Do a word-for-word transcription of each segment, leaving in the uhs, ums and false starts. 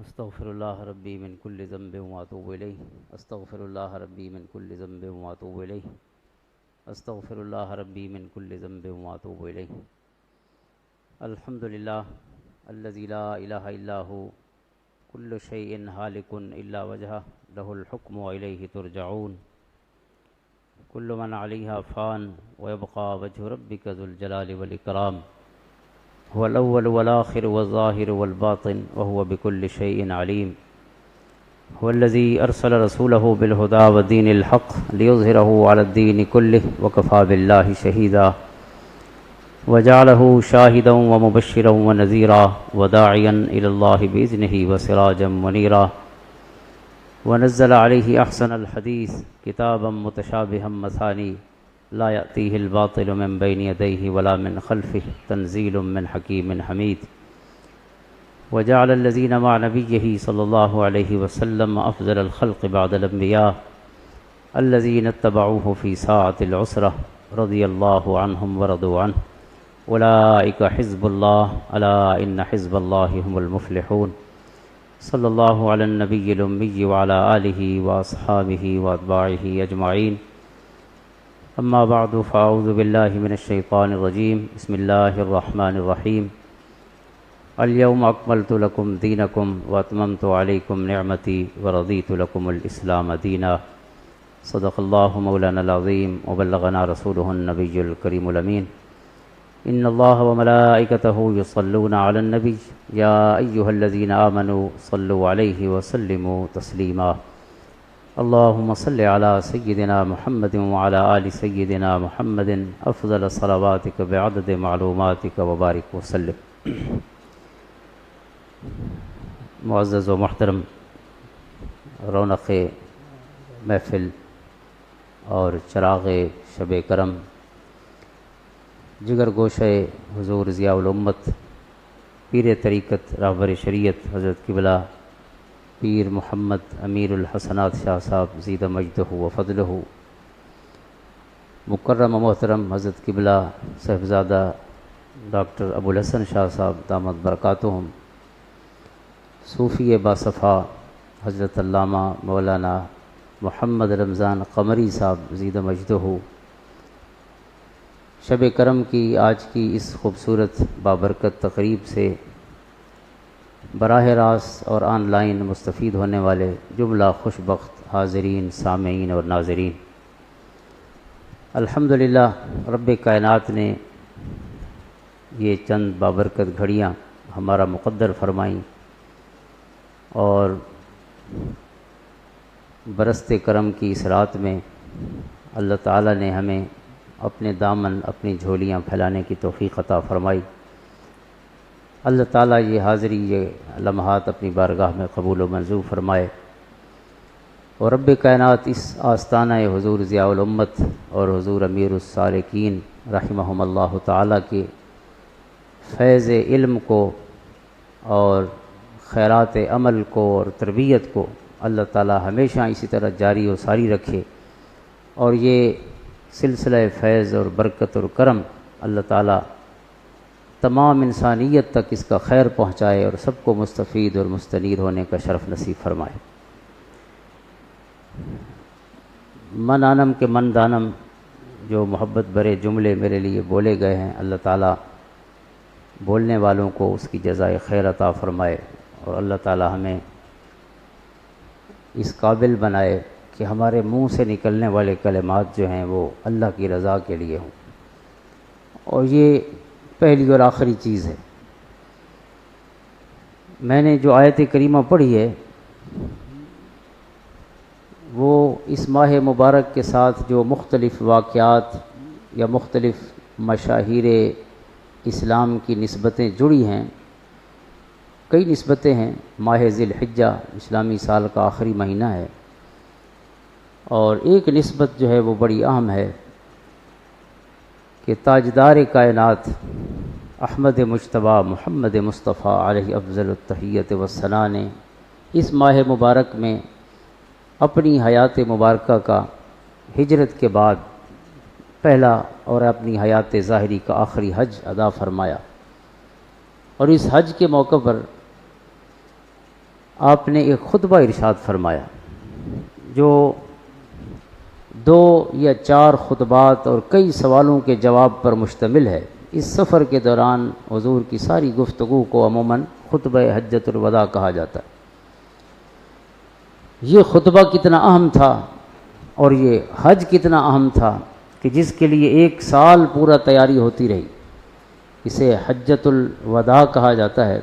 أستغفر الله ربي من كل ذنب وأتوب إليه. أستغفر الله ربي من كل ذنب وأتوب إليه. أستغفر الله ربي من كل ذنب وأتوب إليه. الحمد لله الذي لا إله إلا هو. كل شيء هالك إلا وجهه، له الحكم وإليه ترجعون. كل من عليها فان ويبقى وجه ربك ذو الجلال والإكرام. هو الأول والآخر والظاهر والباطن وهو بكل شيء عليم. هو الذي أرسل رسوله بالهدى ودين الحق ليظهره على الدين كله وكفى بالله شهيدا. وجعله شاهدا ومبشرا ونذيرا وداعيا إلى الله بإذنه وسراجا منيرا. ونزل عليه أحسن الحديث كتابا متشابها مثاني لا يأتيه الباطل من بين يديه ولا من خلفه تنزيل من حكيم حميد. وجعل الذين مع نبيه صلى الله عليه وسلم أفضل الخلق بعد الأنبياء الذين اتبعوه في ساعة العسرة رضي الله عنهم ورضوا عنه. أولئك حزب الله، ألا إن حزب الله هم المفلحون. صلى الله على النبي الأمي وعلى آله وأصحابه وأتباعه أجمعين. أما بعد، فأعوذ بالله من الشيطان الرجيم. بسم الله الرحمن الرحيم. اليوم أكملت لكم دينكم وأتممت عليكم نعمتي ورضيت لكم الإسلام دينا. صدق الله مولانا العظيم وبلغنا رسوله النبي الكريم الأمين. إن الله وملائكته يصلون على النبي، يا أيها الذين آمنوا صلوا عليه وسلموا تسليما. اللهم صل على سيدنا محمد وعلى آل سيدنا محمد أفضل صلواتك بعدد معلوماتك وبارك وسلم. معزز و محترم رونق محفل اور چراغ شب کرم، جگر گوشہ حضور ضیاء الامت، پیر طریقت رہبر شریعت حضرت قبلہ پیر محمد امیر الحسنات شاہ صاحب زیدہ مجدہ و فضلہ، مکرم و محترم حضرت قبلہ صاحبزادہ ڈاکٹر ابو الحسن شاہ صاحب دامت برکاتہم، صوفی باصفا حضرت علامہ مولانا محمد رمضان قمری صاحب زیدہ مجدہ، شب کرم کی آج کی اس خوبصورت بابرکت تقریب سے براہ راست اور آن لائن مستفید ہونے والے جملہ خوش بخت حاضرین، سامعین اور ناظرین، الحمدللہ، رب کائنات نے یہ چند بابرکت گھڑیاں ہمارا مقدر فرمائیں اور برست کرم کی اس رات میں اللہ تعالیٰ نے ہمیں اپنے دامن، اپنی جھولیاں پھیلانے کی توفیق عطا فرمائی۔ اللہ تعالیٰ یہ حاضری، یہ لمحات اپنی بارگاہ میں قبول و منظور فرمائے۔ اور رب کائنات اس آستانہ حضور ضیاء الامت اور حضور امیر السالکین رحمہم اللہ تعالیٰ کے فیض علم کو اور خیرات عمل کو اور تربیت کو اللہ تعالیٰ ہمیشہ اسی طرح جاری و ساری رکھے، اور یہ سلسلہ فیض اور برکت اور کرم اللہ تعالیٰ تمام انسانیت تک اس کا خیر پہنچائے اور سب کو مستفید اور مستنیر ہونے کا شرف نصیب فرمائے۔ من آنم کے من دانم، جو محبت بھرے جملے میرے لیے بولے گئے ہیں، اللہ تعالیٰ بولنے والوں کو اس کی جزائے خیر عطا فرمائے، اور اللہ تعالیٰ ہمیں اس قابل بنائے کہ ہمارے منہ سے نکلنے والے کلمات جو ہیں، وہ اللہ کی رضا کے لیے ہوں۔ اور یہ پہلی اور آخری چیز ہے۔ میں نے جو آیت کریمہ پڑھی ہے، وہ اس ماہ مبارک کے ساتھ جو مختلف واقعات یا مختلف مشاہیر اسلام کی نسبتیں جڑی ہیں، کئی نسبتیں ہیں۔ ماہ ذی الحجہ اسلامی سال کا آخری مہینہ ہے، اور ایک نسبت جو ہے، وہ بڑی اہم ہے کہ تاجدار کائنات احمد مجتبیٰ محمد مصطفیٰ علیہ افضل التحیت والثناء نے اس ماہ مبارک میں اپنی حیات مبارکہ کا ہجرت کے بعد پہلا اور اپنی حیات ظاہری کا آخری حج ادا فرمایا، اور اس حج کے موقع پر آپ نے ایک خطبہ ارشاد فرمایا، جو دو یا چار خطبات اور کئی سوالوں کے جواب پر مشتمل ہے۔ اس سفر کے دوران حضور کی ساری گفتگو کو عموماً خطبہ حجۃ الوداع کہا جاتا ہے۔ یہ خطبہ کتنا اہم تھا اور یہ حج کتنا اہم تھا کہ جس کے لیے ایک سال پورا تیاری ہوتی رہی۔ اسے حجۃ الوداع کہا جاتا ہے۔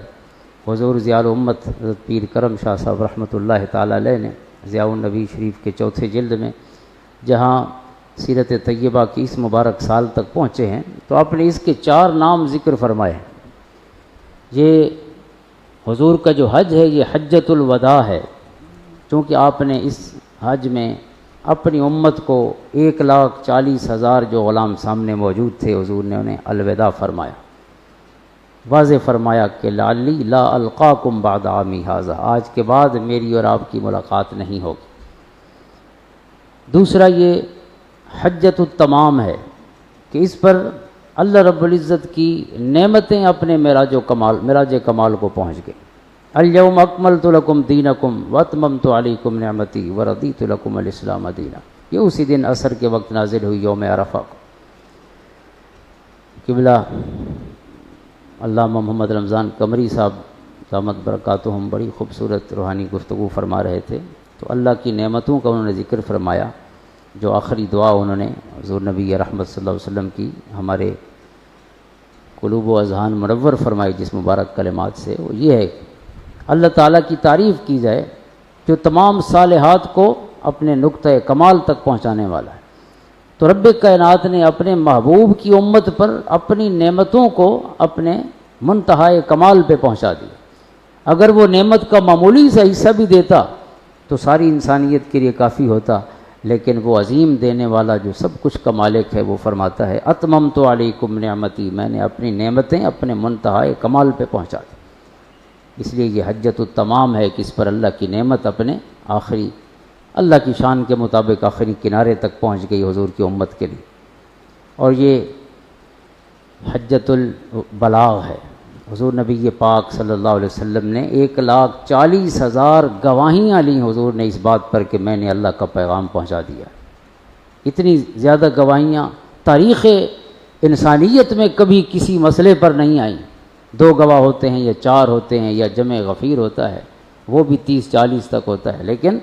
حضور ضیاء الامت حضرت پیر کرم شاہ صاحب رحمۃ اللہ تعالی علیہ نے ضیاء النبی شریف کے چوتھے جلد میں جہاں سیرت طیبہ کی اس مبارک سال تک پہنچے ہیں، تو آپ نے اس کے چار نام ذکر فرمائے ہیں۔ یہ حضور کا جو حج ہے، یہ حجۃ الوداع ہے، چونکہ آپ نے اس حج میں اپنی امت کو ایک لاکھ چالیس ہزار جو غلام سامنے موجود تھے، حضور نے انہیں الوداع فرمایا، واضح فرمایا کہ لعلی لا القاکم بعد عامی ھذا، آج کے بعد میری اور آپ کی ملاقات نہیں ہوگی۔ دوسرا یہ حجۃ التمام ہے کہ اس پر اللہ رب العزت کی نعمتیں اپنے معراج و کمال، معراج کمال کو پہنچ گئی۔ الیوم اکملت لکم دینکم واتممت علیکم نعمتی ورضیت لکم الاسلام دینا۔ یہ اسی دن عصر کے وقت نازل ہوئی، یوم عرفہ کو۔ قبلہ علامہ محمد رمضان قمری صاحب دامت برکاتہم بڑی خوبصورت روحانی گفتگو فرما رہے تھے، تو اللہ کی نعمتوں کا انہوں نے ذکر فرمایا۔ جو آخری دعا انہوں نے حضور نبی رحمت صلی اللہ علیہ وسلم کی ہمارے قلوب و اذہان منور فرمائی جس مبارک کلمات سے، وہ یہ ہے کہ اللہ تعالیٰ کی تعریف کی جائے جو تمام صالحات کو اپنے نقطۂ کمال تک پہنچانے والا ہے۔ تو رب کائنات نے اپنے محبوب کی امت پر اپنی نعمتوں کو اپنے منتہائے کمال پہ پہنچا دیا۔ اگر وہ نعمت کا معمولی سا حصہ بھی دیتا تو ساری انسانیت کے لیے کافی ہوتا، لیکن وہ عظیم دینے والا جو سب کچھ کا مالک ہے، وہ فرماتا ہے، اتممت علیکم نعمتی، میں نے اپنی نعمتیں اپنے منتہائے کمال پہ پہنچا دی۔ اس لیے یہ حجۃ التمام ہے کہ اس پر اللہ کی نعمت اپنے آخری، اللہ کی شان کے مطابق آخری کنارے تک پہنچ گئی حضور کی امت کے لیے۔ اور یہ حجۃ البلاغ ہے۔ حضور نبی پاک صلی اللہ علیہ وسلم نے ایک لاکھ چالیس ہزار گواہیاں لیں حضور نے اس بات پر کہ میں نے اللہ کا پیغام پہنچا دیا۔ اتنی زیادہ گواہیاں تاریخ انسانیت میں کبھی کسی مسئلے پر نہیں آئیں۔ دو گواہ ہوتے ہیں یا چار ہوتے ہیں یا جمع غفیر ہوتا ہے، وہ بھی تیس چالیس تک ہوتا ہے، لیکن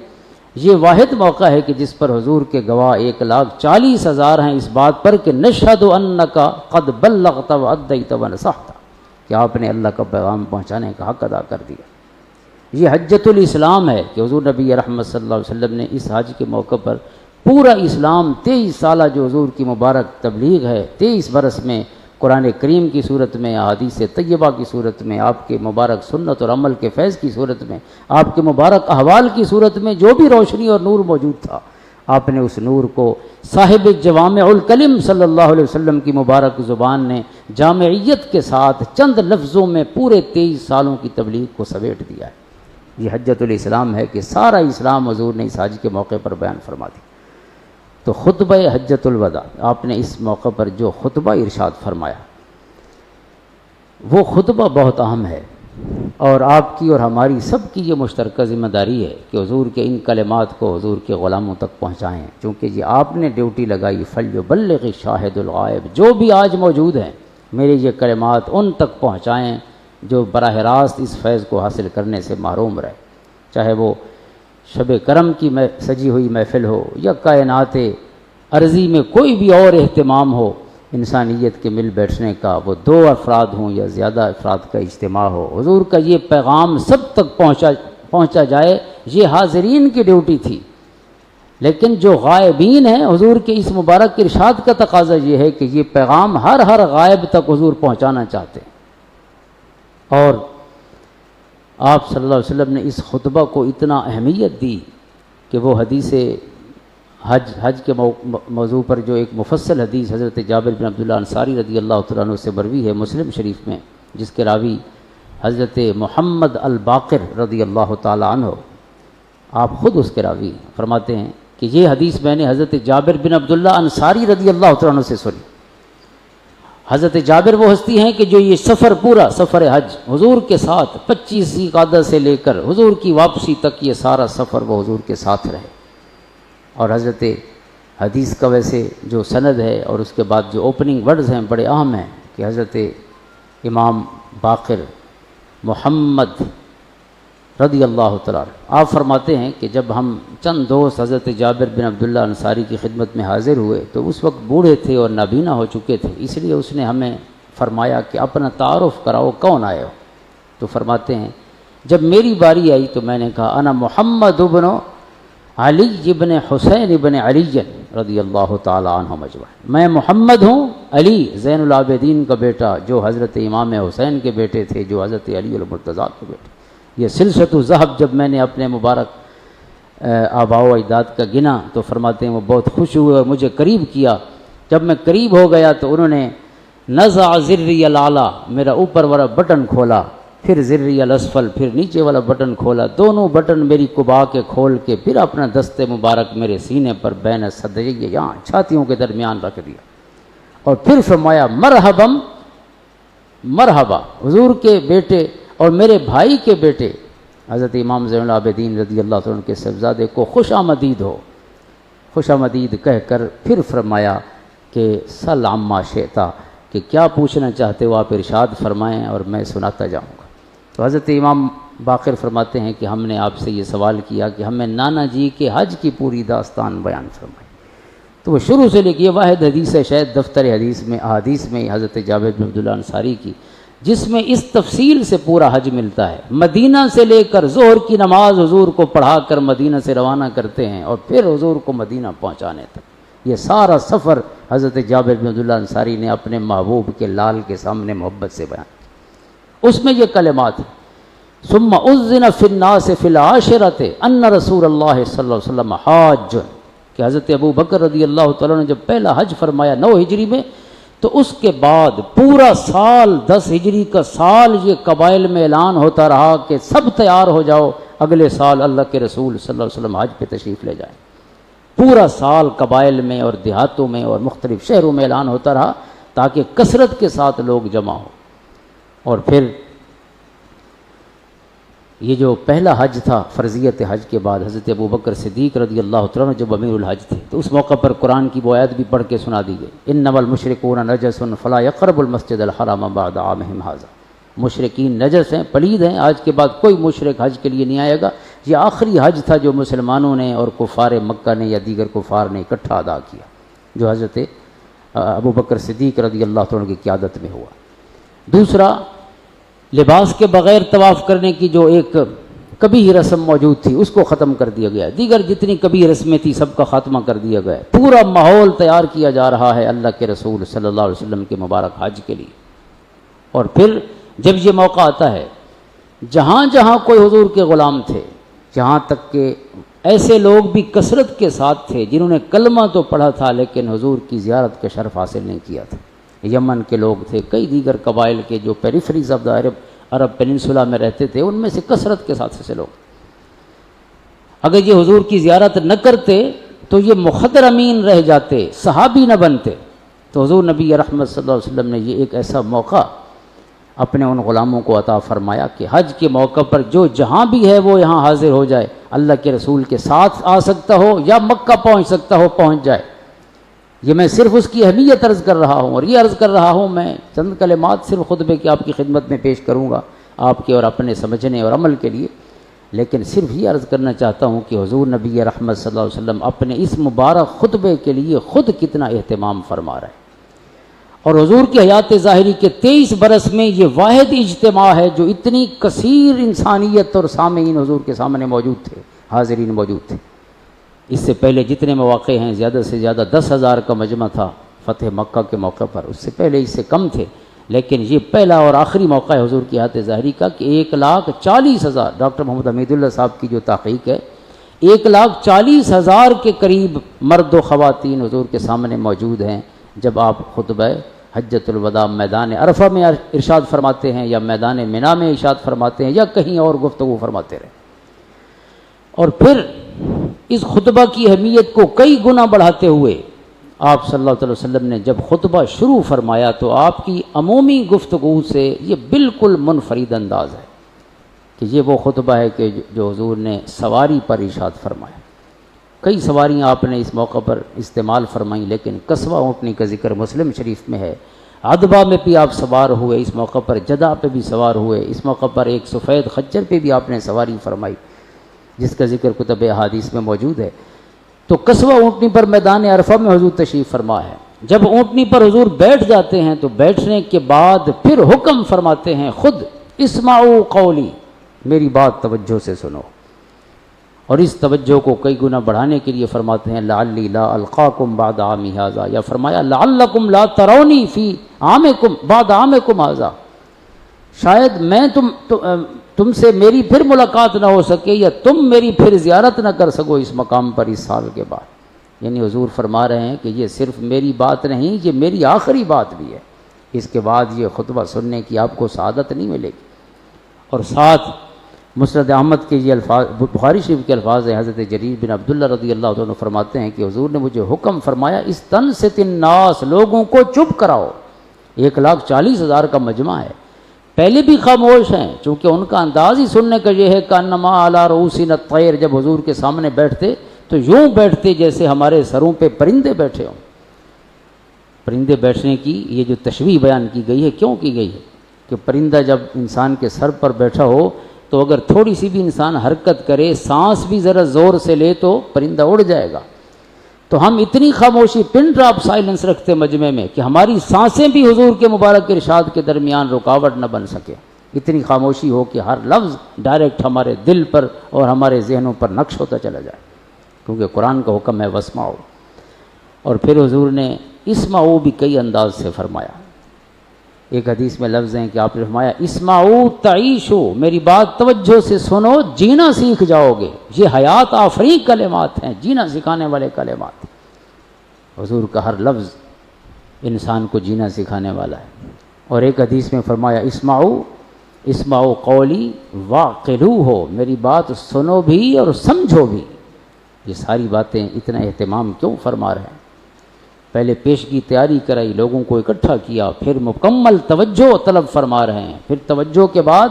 یہ واحد موقع ہے کہ جس پر حضور کے گواہ ایک لاکھ چالیس ہزار ہیں اس بات پر کہ نشہد انک قد بلغت و ادیت و نصحت، کہ آپ نے اللہ کا پیغام پہنچانے کا حق ادا کر دیا۔ یہ حجۃ الاسلام ہے کہ حضور نبی رحمت صلی اللہ علیہ وسلم نے اس حج کے موقع پر پورا اسلام، تیئیس سالہ جو حضور کی مبارک تبلیغ ہے، تیئیس برس میں قرآن کریم کی صورت میں، احادیث طیبہ کی صورت میں، آپ کے مبارک سنت اور عمل کے فیض کی صورت میں، آپ کے مبارک احوال کی صورت میں جو بھی روشنی اور نور موجود تھا، آپ نے اس نور کو صاحب جوامع الکلم صلی اللہ علیہ وسلم کی مبارک زبان نے جامعیت کے ساتھ چند لفظوں میں پورے تیئیس سالوں کی تبلیغ کو سمیٹ دیا ہے۔ یہ حجۃ الاسلام ہے کہ سارا اسلام حضور نے اس حج کے موقع پر بیان فرما دیا۔ تو خطبہ حجۃ الوداع، آپ نے اس موقع پر جو خطبہ ارشاد فرمایا، وہ خطبہ بہت اہم ہے، اور آپ کی اور ہماری سب کی یہ مشترکہ ذمہ داری ہے کہ حضور کے ان کلمات کو حضور کے غلاموں تک پہنچائیں، چونکہ یہ آپ نے ڈیوٹی لگائی، فلیبلغ الشاہد الغائب، جو بھی آج موجود ہیں، میرے یہ کلمات ان تک پہنچائیں جو براہ راست اس فیض کو حاصل کرنے سے محروم رہے، چاہے وہ شب کرم کی مح-، سجی ہوئی محفل ہو یا کائنات ارضی میں کوئی بھی اور اہتمام ہو، انسانیت کے مل بیٹھنے کا، وہ دو افراد ہوں یا زیادہ افراد کا اجتماع ہو، حضور کا یہ پیغام سب تک پہنچا، پہنچا جائے، یہ حاضرین کی ڈیوٹی تھی۔ لیکن جو غائبین ہیں، حضور کے اس مبارک ارشاد کا تقاضا یہ ہے کہ یہ پیغام ہر ہر غائب تک حضور پہنچانا چاہتے ہیں۔ اور آپ صلی اللہ علیہ وسلم نے اس خطبہ کو اتنا اہمیت دی کہ وہ حدیث حج، حج کے مو-، موضوع پر جو ایک مفصل حدیث حضرت جابر بن عبداللہ انصاری رضی اللہ تعالیٰ عنہ سے مروی ہے مسلم شریف میں، جس کے راوی حضرت محمد الباقر رضی اللہ تعالیٰ عنہ، آپ خود اس کے راوی ہیں، فرماتے ہیں کہ یہ حدیث میں نے حضرت جابر بن عبداللہ انصاری رضی اللہ تعالیٰ عنہ سے سنی۔ حضرت جابر وہ ہستی ہیں کہ جو یہ سفر، پورا سفر حج حضور کے ساتھ، پچیس ذی قعدہ سے لے کر حضور کی واپسی تک، یہ سارا سفر وہ حضور کے ساتھ رہے۔ اور حضرت، حدیث کا ویسے جو سند ہے اور اس کے بعد جو اوپننگ ورڈز ہیں، بڑے اہم ہیں کہ حضرت امام باقر محمد رضی اللہ تعالیٰ عنہ، آپ فرماتے ہیں کہ جب ہم چند دوست حضرت جابر بن عبداللہ انصاری کی خدمت میں حاضر ہوئے تو اس وقت بوڑھے تھے اور نابینا ہو چکے تھے، اس لیے اس نے ہمیں فرمایا کہ اپنا تعارف کراؤ، کون آئے ہو؟ تو فرماتے ہیں، جب میری باری آئی تو میں نے کہا، انا محمد ابن علی ابن حسین ابن علی رضی اللہ تعالیٰ عنہ مجمع، میں محمد ہوں، علی زین العابدین کا بیٹا، جو حضرت امام حسین کے بیٹے تھے، جو حضرت علی المرتضیٰ کے بیٹے۔ یہ سلسلۃ الذہب جب میں نے اپنے مبارک، اے، آباء و اجداد کا گنا تو فرماتے ہیں، وہ بہت خوش ہوئے اور مجھے قریب کیا۔ جب میں قریب ہو گیا تو انہوں نے نزع ذری الاعلیٰ، میرا اوپر والا بٹن کھولا، پھر ذری الاسفل، پھر نیچے والا بٹن کھولا، دونوں بٹن میری قبا کے کھول کے پھر اپنا دست مبارک میرے سینے پر بین صدری، یہاں چھاتیوں کے درمیان رکھ دیا اور پھر فرمایا، مرحبا، مرحبا، حضور کے بیٹے اور میرے بھائی کے بیٹے حضرت امام زین العابدین رضی اللہ تعالیٰ عنہ کے صاحبزادے کو خوش آمدید ہو۔ خوش آمدید کہہ کر پھر فرمایا کہ سل عما شئت، کہ کیا پوچھنا چاہتے ہو آپ ارشاد فرمائیں اور میں سناتا جاؤں گا۔ تو حضرت امام باقر فرماتے ہیں کہ ہم نے آپ سے یہ سوال کیا کہ ہمیں نانا جی کے حج کی پوری داستان بیان فرمائیں۔ تو وہ شروع سے لے کے، یہ واحد حدیث ہے شاید دفتر حدیث میں، احادیث میں حضرت جابر بن عبداللہ انصاری کی، جس میں اس تفصیل سے پورا حج ملتا ہے۔ مدینہ سے لے کر ظہر کی نماز حضور کو پڑھا کر مدینہ سے روانہ کرتے ہیں اور پھر حضور کو مدینہ پہنچانے تک، یہ سارا سفر حضرت جابر بن عبداللہ انصاری نے اپنے محبوب کے لال کے سامنے محبت سے بیان کیا۔ اس میں یہ کلمات ہیں، ثم اذن فی الناس فی العاشرۃ ان رسول اللہ صلی اللہ علیہ وسلم حاج، کہ حضرت ابو بکر رضی اللہ تعالیٰ نے جب پہلا حج فرمایا نو ہجری میں، تو اس کے بعد پورا سال، دس ہجری کا سال، یہ قبائل میں اعلان ہوتا رہا کہ سب تیار ہو جاؤ، اگلے سال اللہ کے رسول صلی اللہ علیہ وسلم حج پہ تشریف لے جائیں۔ پورا سال قبائل میں اور دیہاتوں میں اور مختلف شہروں میں اعلان ہوتا رہا تاکہ کثرت کے ساتھ لوگ جمع ہوں۔ اور پھر یہ جو پہلا حج تھا فرضیت حج کے بعد، حضرت ابو بکر صدیق رضی اللہ تعالیٰ عنہ جب امیر الحج تھے تو اس موقع پر قرآن کی وہ آیت بھی پڑھ کے سنا دی گئی، انما المشرکون نجس فلا یقربوا المسجد الحرام بعد عامہم ھذا۔ مشرکین نجس ہیں، پلید ہیں، آج کے بعد کوئی مشرک حج کے لیے نہیں آئے گا۔ یہ آخری حج تھا جو مسلمانوں نے اور کفار مکہ نے یا دیگر کفار نے اکٹھا ادا کیا، جو حضرت ابو بکر صدیق رضی اللہ تعالیٰ عنہ کی قیادت میں ہوا۔ دوسرا، لباس کے بغیر طواف کرنے کی جو ایک قبیح رسم موجود تھی، اس کو ختم کر دیا گیا۔ دیگر جتنی قبیح رسمیں تھیں، سب کا خاتمہ کر دیا گیا۔ پورا ماحول تیار کیا جا رہا ہے اللہ کے رسول صلی اللہ علیہ وسلم کے مبارک حج کے لیے۔ اور پھر جب یہ موقع آتا ہے، جہاں جہاں کوئی حضور کے غلام تھے، جہاں تک کہ ایسے لوگ بھی کثرت کے ساتھ تھے جنہوں نے کلمہ تو پڑھا تھا لیکن حضور کی زیارت کا شرف حاصل نہیں کیا تھا۔ یمن کے لوگ تھے، کئی دیگر قبائل کے جو پیریفریز آف دا عرب، عرب پیننسولا میں رہتے تھے، ان میں سے کثرت کے ساتھ ایسے لوگ۔ اگر یہ حضور کی زیارت نہ کرتے تو یہ مخدرمین رہ جاتے، صحابی نہ بنتے۔ تو حضور نبی رحمت صلی اللہ علیہ وسلم نے یہ ایک ایسا موقع اپنے ان غلاموں کو عطا فرمایا کہ حج کے موقع پر جو جہاں بھی ہے وہ یہاں حاضر ہو جائے، اللہ کے رسول کے ساتھ آ سکتا ہو یا مکہ پہنچ سکتا ہو، پہنچ جائے۔ یہ میں صرف اس کی اہمیت عرض کر رہا ہوں، اور یہ عرض کر رہا ہوں میں چند کلمات صرف خطبے کی آپ کی خدمت میں پیش کروں گا، آپ کے اور اپنے سمجھنے اور عمل کے لیے۔ لیکن صرف یہ عرض کرنا چاہتا ہوں کہ حضور نبی رحمت صلی اللہ علیہ وسلم اپنے اس مبارک خطبے کے لیے خود کتنا اہتمام فرما رہے ہیں۔ اور حضور کی حیات ظاہری کے تئیس برس میں یہ واحد اجتماع ہے جو اتنی کثیر انسانیت اور سامعین حضور کے سامنے موجود تھے، حاضرین موجود تھے۔ اس سے پہلے جتنے مواقع ہیں، زیادہ سے زیادہ دس ہزار کا مجمع تھا فتح مکہ کے موقع پر، اس سے پہلے اس سے کم تھے۔ لیکن یہ پہلا اور آخری موقع ہے حضور کی حیات ظاہری کا کہ ایک لاکھ چالیس ہزار، ڈاکٹر محمد حمید اللہ صاحب کی جو تحقیق ہے، ایک لاکھ چالیس ہزار کے قریب مرد و خواتین حضور کے سامنے موجود ہیں۔ جب آپ خطبہ حجۃ الوداع میدان عرفہ میں ارشاد فرماتے ہیں یا میدان منا میں ارشاد فرماتے ہیں یا کہیں اور گفتگو فرماتے رہے، اور پھر اس خطبہ کی اہمیت کو کئی گنا بڑھاتے ہوئے آپ صلی اللہ علیہ وسلم نے جب خطبہ شروع فرمایا تو آپ کی عمومی گفتگو سے یہ بالکل منفرد انداز ہے کہ یہ وہ خطبہ ہے کہ جو حضور نے سواری پر ارشاد فرمایا۔ کئی سواریاں آپ نے اس موقع پر استعمال فرمائیں، لیکن قصوہ اونٹنی کا ذکر مسلم شریف میں ہے۔ عدبہ میں بھی آپ سوار ہوئے، اس موقع پر جدہ پہ بھی سوار ہوئے، اس موقع پر ایک سفید خچر پہ بھی آپ نے سواری فرمائی، جس کا ذکر کتب احادیث میں موجود ہے۔ تو قصوہ اونٹنی پر میدان عرفہ میں حضور تشریف فرما ہے۔ جب اونٹنی پر حضور بیٹھ جاتے ہیں تو بیٹھنے کے بعد پھر حکم فرماتے ہیں خود، "اسمعوا قولی"، میری بات توجہ سے سنو۔ اور اس توجہ کو کئی گنا بڑھانے کے لیے فرماتے ہیں، "لعلی لا القاکم بعد عامی ھذا"، یا فرمایا، "لعلکم لا ترونی فی عامکم بعد عامکم ھذا"، شاید میں تم، تم، تم سے میری پھر ملاقات نہ ہو سکے یا تم میری پھر زیارت نہ کر سکو اس مقام پر اس سال کے بعد۔ یعنی حضور فرما رہے ہیں کہ یہ صرف میری بات نہیں، یہ میری آخری بات بھی ہے۔ اس کے بعد یہ خطبہ سننے کی آپ کو سعادت نہیں ملے گی۔ اور ساتھ مسند احمد کے یہ الفاظ، بخاری شریف کے الفاظ ہیں، حضرت جریر بن عبداللہ رضی اللہ عنہ فرماتے ہیں کہ حضور نے مجھے حکم فرمایا، "استنصت الناس"، لوگوں کو چپ کراؤ۔ ایک لاکھ چالیس ہزار کا مجمع ہے، پہلے بھی خاموش ہیں، چونکہ ان کا انداز ہی سننے کا یہ ہے، "کانما علی رؤوسنا الطیر"، جب حضور کے سامنے بیٹھتے تو یوں بیٹھتے جیسے ہمارے سروں پہ پرندے بیٹھے ہوں۔ پرندے بیٹھنے کی یہ جو تشبیہ بیان کی گئی ہے، کیوں کی گئی ہے؟ کہ پرندہ جب انسان کے سر پر بیٹھا ہو تو اگر تھوڑی سی بھی انسان حرکت کرے، سانس بھی ذرا زور سے لے تو پرندہ اڑ جائے گا۔ تو ہم اتنی خاموشی، پن ڈراپ سائلنس رکھتے مجمع میں کہ ہماری سانسیں بھی حضور کے مبارک ارشاد کے درمیان رکاوٹ نہ بن سکے۔ اتنی خاموشی ہو کہ ہر لفظ ڈائریکٹ ہمارے دل پر اور ہمارے ذہنوں پر نقش ہوتا چلا جائے، کیونکہ قرآن کا حکم ہے، "واسمعوا"۔ اور پھر حضور نے "اسمعوا" بھی کئی انداز سے فرمایا۔ ایک حدیث میں لفظ ہیں کہ آپ نے فرمایا، "اسمعوا تعیشوا"، میری بات توجہ سے سنو، جینا سیکھ جاؤ گے۔ یہ حیات آفرین کلمات ہیں، جینا سکھانے والے کلمات۔ حضور کا ہر لفظ انسان کو جینا سکھانے والا ہے۔ اور ایک حدیث میں فرمایا، "اسمعوا، اسمعوا قولی واعقلوا"، ہو، میری بات سنو بھی اور سمجھو بھی۔ یہ ساری باتیں، اتنا اہتمام کیوں فرما رہے ہیں؟ پہلے پیشگی تیاری کرائی، لوگوں کو اکٹھا کیا، پھر مکمل توجہ طلب فرما رہے ہیں۔ پھر توجہ کے بعد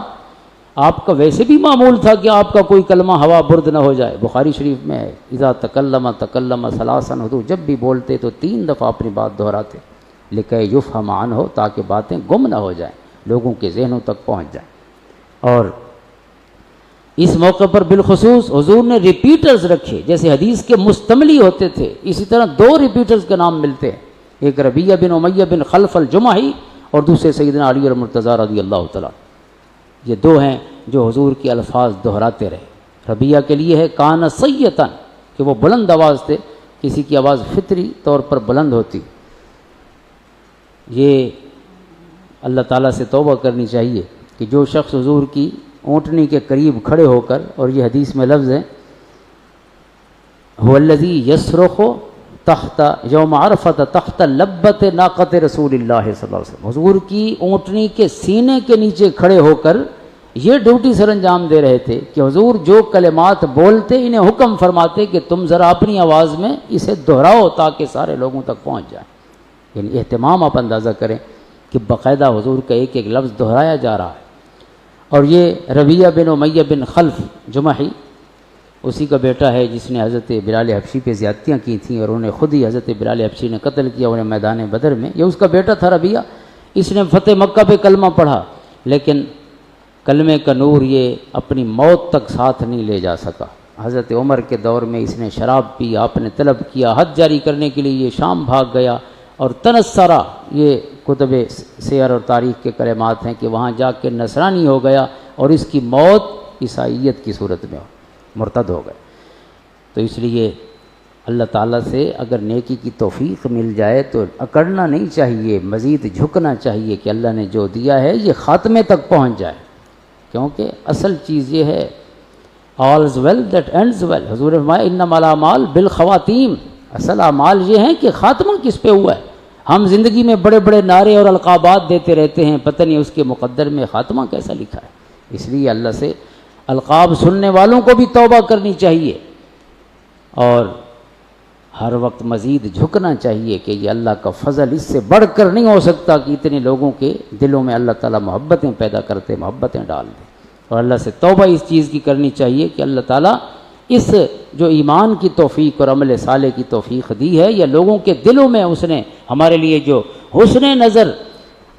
آپ کا ویسے بھی معمول تھا کہ آپ کا کوئی کلمہ ہوا برد نہ ہو جائے۔ بخاری شریف میں ہے، "اذا تکلم تکلم ثلاثا"، حضور جب بھی بولتے تو تین دفعہ اپنی بات دہراتے، "لکے یفہم عنہ"، تاکہ باتیں گم نہ ہو جائیں، لوگوں کے ذہنوں تک پہنچ جائیں۔ اور اس موقع پر بالخصوص حضور نے ریپیٹرز رکھے، جیسے حدیث کے مستملی ہوتے تھے، اسی طرح دو ریپیٹرز کے نام ملتے ہیں، ایک ربیعہ بن امیہ بن خلف الجمحی اور دوسرے سیدنا علی المرتضی رضی اللہ تعالیٰ۔ یہ دو ہیں جو حضور کے الفاظ دہراتے رہے۔ ربیعہ کے لیے ہے کان سیتن، کہ وہ بلند آواز تھے، کسی کی آواز فطری طور پر بلند ہوتی۔ یہ اللہ تعالیٰ سے توبہ کرنی چاہیے کہ جو شخص حضور کی اونٹنی کے قریب کھڑے ہو کر، اور یہ حدیث میں لفظ ہے، "هو الذي يصرخ تحت، يوم عرفة تحت لبة ناقة رسول الله صلی اللہ علیہ وسلم"، حضور کی اونٹنی کے سینے کے نیچے کھڑے ہو کر یہ ڈیوٹی سر انجام دے رہے تھے کہ حضور جو کلمات بولتے، انہیں حکم فرماتے کہ تم ذرا اپنی آواز میں اسے دہراؤ تاکہ سارے لوگوں تک پہنچ جائے۔ یعنی اہتمام آپ اندازہ کریں کہ باقاعدہ حضور کا ایک ایک لفظ دہرایا جا رہا ہے۔ اور یہ ربیعہ بن امیہ بن خلف جمحی، اسی کا بیٹا ہے جس نے حضرت بلال حبشی پہ زیادتیاں کی تھیں اور انہیں خود ہی حضرت بلال حبشی نے قتل کیا انہیں میدان بدر میں۔ یہ اس کا بیٹا تھا ربیعہ، اس نے فتح مکہ پہ کلمہ پڑھا، لیکن کلمے کا نور یہ اپنی موت تک ساتھ نہیں لے جا سکا۔ حضرت عمر کے دور میں اس نے شراب پی، آپ نے طلب کیا، حد جاری کرنے کے لیے یہ شام بھاگ گیا، اور تنصرہ، یہ کتب سیر اور تاریخ کے کلمات ہیں کہ وہاں جا کے نصرانی ہو گیا اور اس کی موت عیسائیت کی صورت میں ہو، مرتد ہو گئے۔ تو اس لیے اللہ تعالیٰ سے اگر نیکی کی توفیق مل جائے تو اکڑنا نہیں چاہیے، مزید جھکنا چاہیے کہ اللہ نے جو دیا ہے یہ خاتمے تک پہنچ جائے، کیونکہ اصل چیز یہ ہے، "All's well that ends well"، حضور نے فرمایا، "انما الاعمال بالخواتیم"، اصل اعمال یہ ہیں کہ خاتمہ کس پہ ہوا ہے۔ ہم زندگی میں بڑے بڑے نعرے اور القابات دیتے رہتے ہیں، پتہ نہیں اس کے مقدر میں خاتمہ کیسا لکھا ہے۔ اس لیے اللہ سے القاب سننے والوں کو بھی توبہ کرنی چاہیے۔ اور ہر وقت مزید جھکنا چاہیے کہ یہ اللہ کا فضل، اس سے بڑھ کر نہیں ہو سکتا کہ اتنے لوگوں کے دلوں میں اللہ تعالیٰ محبتیں پیدا کرتے، محبتیں ڈال دے۔ اور اللہ سے توبہ اس چیز کی کرنی چاہیے کہ اللہ تعالیٰ اس جو ایمان کی توفیق اور عمل صالح کی توفیق دی ہے، یا لوگوں کے دلوں میں اس نے ہمارے لیے جو حسن نظر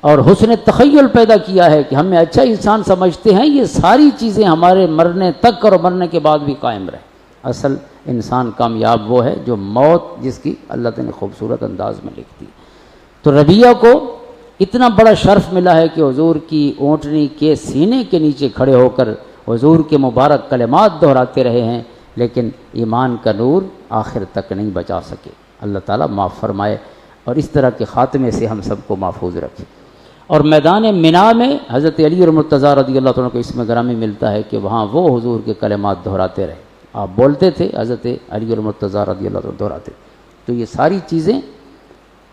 اور حسن تخیل پیدا کیا ہے کہ ہمیں اچھا انسان سمجھتے ہیں، یہ ساری چیزیں ہمارے مرنے تک اور مرنے کے بعد بھی قائم رہیں۔ اصل انسان کامیاب وہ ہے جو موت جس کی اللہ تعالیٰ نے خوبصورت انداز میں لکھ دی۔ تو ربیہ کو اتنا بڑا شرف ملا ہے کہ حضور کی اونٹنی کے سینے کے نیچے کھڑے ہو کر حضور کے مبارک کلمات دہراتے رہے ہیں، لیکن ایمان کا نور آخر تک نہیں بچا سکے۔ اللہ تعالیٰ معاف فرمائے اور اس طرح کے خاتمے سے ہم سب کو محفوظ رکھے۔ اور میدان منا میں حضرت علی المرتضیٰ رضی اللہ تعالیٰ کو اس میں گرامی ملتا ہے کہ وہاں وہ حضور کے کلمات دہراتے رہے۔ آپ بولتے تھے، حضرت علی المرتضیٰ رضی اللہ تعالیٰ دہراتے تھے۔ تو یہ ساری چیزیں،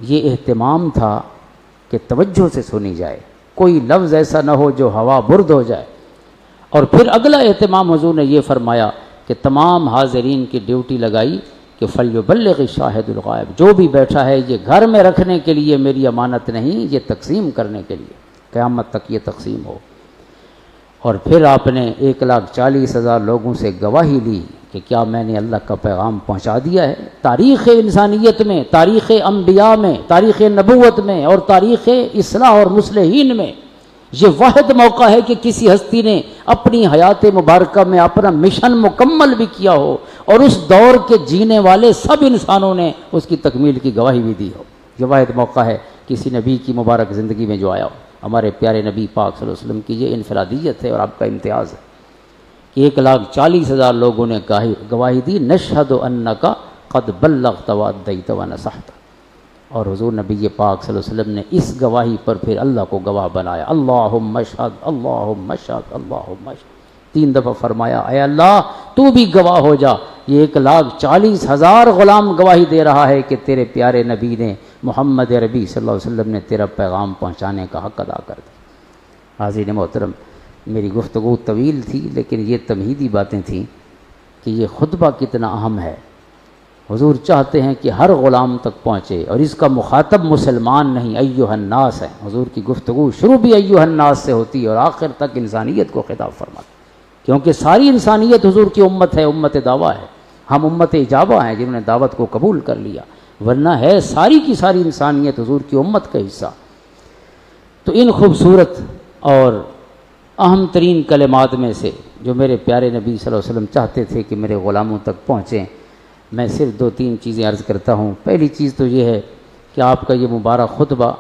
یہ اہتمام تھا کہ توجہ سے سنی جائے، کوئی لفظ ایسا نہ ہو جو ہوا برد ہو جائے۔ اور پھر اگلا اہتمام حضور نے یہ فرمایا کہ تمام حاضرین کی ڈیوٹی لگائی کہ فلیبلغ شاہد الغائب، جو بھی بیٹھا ہے یہ گھر میں رکھنے کے لیے میری امانت نہیں، یہ تقسیم کرنے کے لیے، قیامت تک یہ تقسیم ہو۔ اور پھر آپ نے ایک لاکھ چالیس ہزار لوگوں سے گواہی لی کہ کیا میں نے اللہ کا پیغام پہنچا دیا ہے؟ تاریخ انسانیت میں، تاریخ انبیاء میں، تاریخ نبوت میں اور تاریخ اصلاح اور مصلحین میں یہ واحد موقع ہے کہ کسی ہستی نے اپنی حیات مبارکہ میں اپنا مشن مکمل بھی کیا ہو اور اس دور کے جینے والے سب انسانوں نے اس کی تکمیل کی گواہی بھی دی ہو۔ یہ واحد موقع ہے کسی نبی کی مبارک زندگی میں جو آیا ہو۔ ہمارے پیارے نبی پاک صلی اللہ علیہ وسلم کی یہ انفرادیت ہے اور آپ کا امتیاز ہے کہ ایک لاکھ چالیس ہزار لوگوں نے گواہی، گواہی دی، "نشہد انک قد بلغت و ادیت و نصحت۔" اور حضور نبی پاک صلی اللہ علیہ وسلم نے اس گواہی پر پھر اللہ کو گواہ بنایا، "اللہم اشہد، اللہم اشہد، اللہم اشہد۔" تین دفعہ فرمایا، "اے اللہ، تو بھی گواہ ہو جا۔" یہ ایک لاکھ چالیس ہزار غلام گواہی دے رہا ہے کہ تیرے پیارے نبی نے، محمد عربی صلی اللہ علیہ وسلم نے تیرا پیغام پہنچانے کا حق ادا کر دیا۔ حاضرین محترم، میری گفتگو طویل تھی، لیکن یہ تمہیدی باتیں تھیں کہ یہ خطبہ کتنا اہم ہے۔ حضور چاہتے ہیں کہ ہر غلام تک پہنچے، اور اس کا مخاطب مسلمان نہیں، ایھا الناس ہے۔ حضور کی گفتگو شروع بھی ایھا الناس سے ہوتی ہے اور آخر تک انسانیت کو خطاب فرماتے، کیونکہ ساری انسانیت حضور کی امت ہے، امت دعویٰ ہے۔ ہم امت اجابہ ہیں جنہوں نے دعوت کو قبول کر لیا، ورنہ ہے ساری کی ساری انسانیت حضور کی امت کا حصہ۔ تو ان خوبصورت اور اہم ترین کلمات میں سے جو میرے پیارے نبی صلی اللہ علیہ وسلم چاہتے تھے کہ میرے غلاموں تک پہنچیں، میں صرف دو تین چیزیں عرض کرتا ہوں۔ پہلی چیز تو یہ ہے کہ آپ کا یہ مبارک خطبہ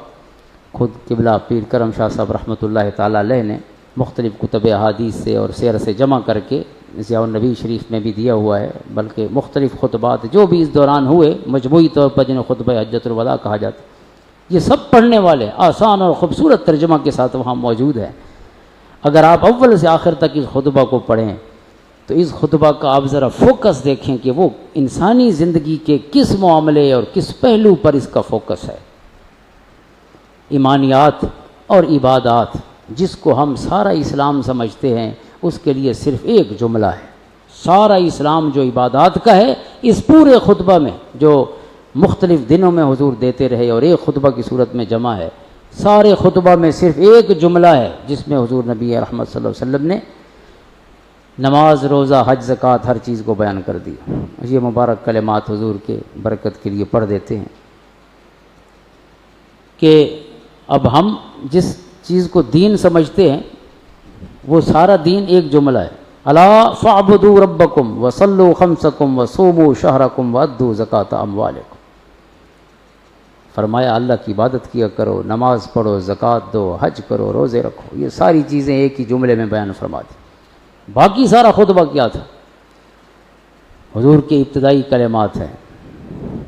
خود قبلہ پیر کرم شاہ صاحب رحمۃ اللہ تعالیٰ علیہ نے مختلف کتب احادیث سے اور سیر سے جمع کر کے ضیاء النبی شریف میں بھی دیا ہوا ہے، بلکہ مختلف خطبات جو بھی اس دوران ہوئے، مجموعی طور پر جنہیں خطبہ حجۃ الوداع کہا جاتا ہے، یہ سب پڑھنے والے آسان اور خوبصورت ترجمہ کے ساتھ وہاں موجود ہیں۔ اگر آپ اول سے آخر تک اس خطبہ کو پڑھیں تو اس خطبہ کا آپ ذرا فوکس دیکھیں کہ وہ انسانی زندگی کے کس معاملے اور کس پہلو پر اس کا فوکس ہے۔ ایمانیات اور عبادات، جس کو ہم سارا اسلام سمجھتے ہیں، اس کے لیے صرف ایک جملہ ہے۔ سارا اسلام جو عبادات کا ہے، اس پورے خطبہ میں جو مختلف دنوں میں حضور دیتے رہے اور ایک خطبہ کی صورت میں جمع ہے، سارے خطبہ میں صرف ایک جملہ ہے جس میں حضور نبی رحمت صلی اللہ علیہ وسلم نے نماز، روزہ، حج، زکوٰۃ، ہر چیز کو بیان کر دیا۔ یہ مبارک کلمات حضور کے برکت کے لیے پڑھ دیتے ہیں کہ اب ہم جس چیز کو دین سمجھتے ہیں، وہ سارا دین ایک جملہ ہے، الا فاعبدوا ربکم وصلوا خمسکم وصوموا شہرکم وادوا زکاة اموالکم۔ فرمایا، اللہ کی عبادت کیا کرو، نماز پڑھو، زکوٰۃ دو، حج کرو، روزے رکھو۔ یہ ساری چیزیں ایک ہی جملے میں بیان فرما دی۔ باقی سارا خطبہ کیا تھا؟ حضور کے ابتدائی کلمات ہیں۔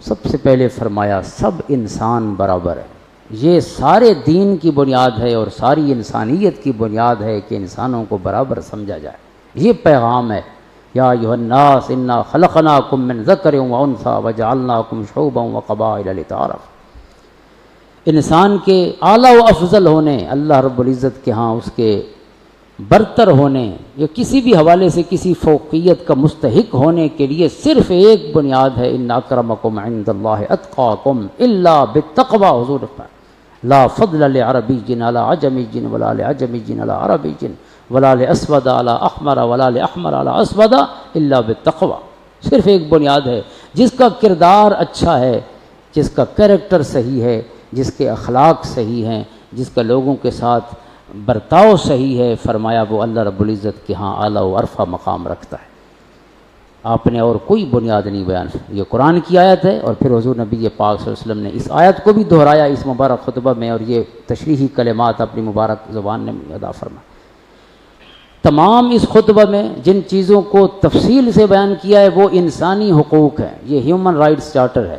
سب سے پہلے فرمایا، سب انسان برابر ہے۔ یہ سارے دین کی بنیاد ہے اور ساری انسانیت کی بنیاد ہے کہ انسانوں کو برابر سمجھا جائے۔ یہ پیغام ہے، یا ایھا الناس انا خلقناکم من ذکر و انثی وجعلناکم شعوبا و قبائل لتعارفوا۔ انسان کے اعلیٰ و افضل ہونے، اللہ رب العزت کے ہاں اس کے برتر ہونے یا کسی بھی حوالے سے کسی فوقیت کا مستحق ہونے کے لیے صرف ایک بنیاد ہے، ان اکرمکم عند اللہ اتقاکم، الا بالتقوی۔ حضور فرمایا، لا فضل لعربی علی عجمی ولا لعجمی علی عربی ولا لاسود علی احمر ولا لاحمر علی اسود الا بالتقوی۔ صرف ایک بنیاد ہے، جس کا کردار اچھا ہے، جس کا کریکٹر صحیح ہے، جس کے اخلاق صحیح ہیں، جس کا لوگوں کے ساتھ برتاؤ صحیح ہے، فرمایا وہ اللہ رب العزت کے ہاں اعلیٰ و عرفہ مقام رکھتا ہے۔ آپ نے اور کوئی بنیاد نہیں بیان۔ یہ قرآن کی آیت ہے، اور پھر حضور نبی پاک صلی اللہ علیہ وسلم نے اس آیت کو بھی دہرایا اس مبارک خطبہ میں، اور یہ تشریحی کلمات اپنی مبارک زبان نے ادا فرمایا۔ تمام اس خطبہ میں جن چیزوں کو تفصیل سے بیان کیا ہے، وہ انسانی حقوق ہیں۔ یہ ہیومن رائٹس چارٹر ہے،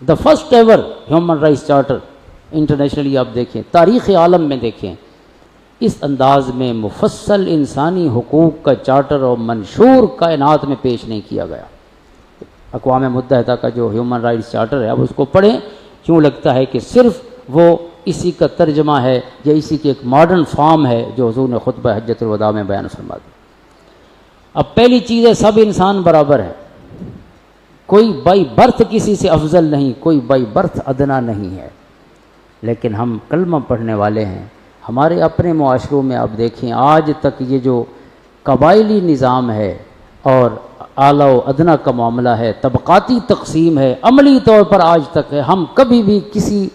دا فرسٹ ایور ہیومن رائٹس چارٹر انٹرنیشنلی۔ آپ دیکھیں، تاریخ عالم میں دیکھیں، اس انداز میں مفصل انسانی حقوق کا چارٹر اور منشور کائنات میں پیش نہیں کیا گیا۔ اقوام متحدہ کا جو ہیومن رائٹس چارٹر ہے، اب اس کو پڑھیں، کیوں لگتا ہے کہ صرف وہ اسی کا ترجمہ ہے یا اسی کی ایک ماڈرن فارم ہے جو حضور نے خطبہ حجت الوداع میں بیان فرما دی؟ اب پہلی چیز ہے، سب انسان برابر ہے، کوئی بائی برتھ کسی سے افضل نہیں، کوئی بائی برتھ ادنا نہیں ہے۔ لیکن ہم کلمہ پڑھنے والے ہیں۔ ہمارے اپنے معاشروں میں آپ دیکھیں، آج تک یہ جو قبائلی نظام ہے اور اعلیٰ و ادنا کا معاملہ ہے، طبقاتی تقسیم ہے، عملی طور پر آج تک ہے۔ ہم کبھی بھی کسی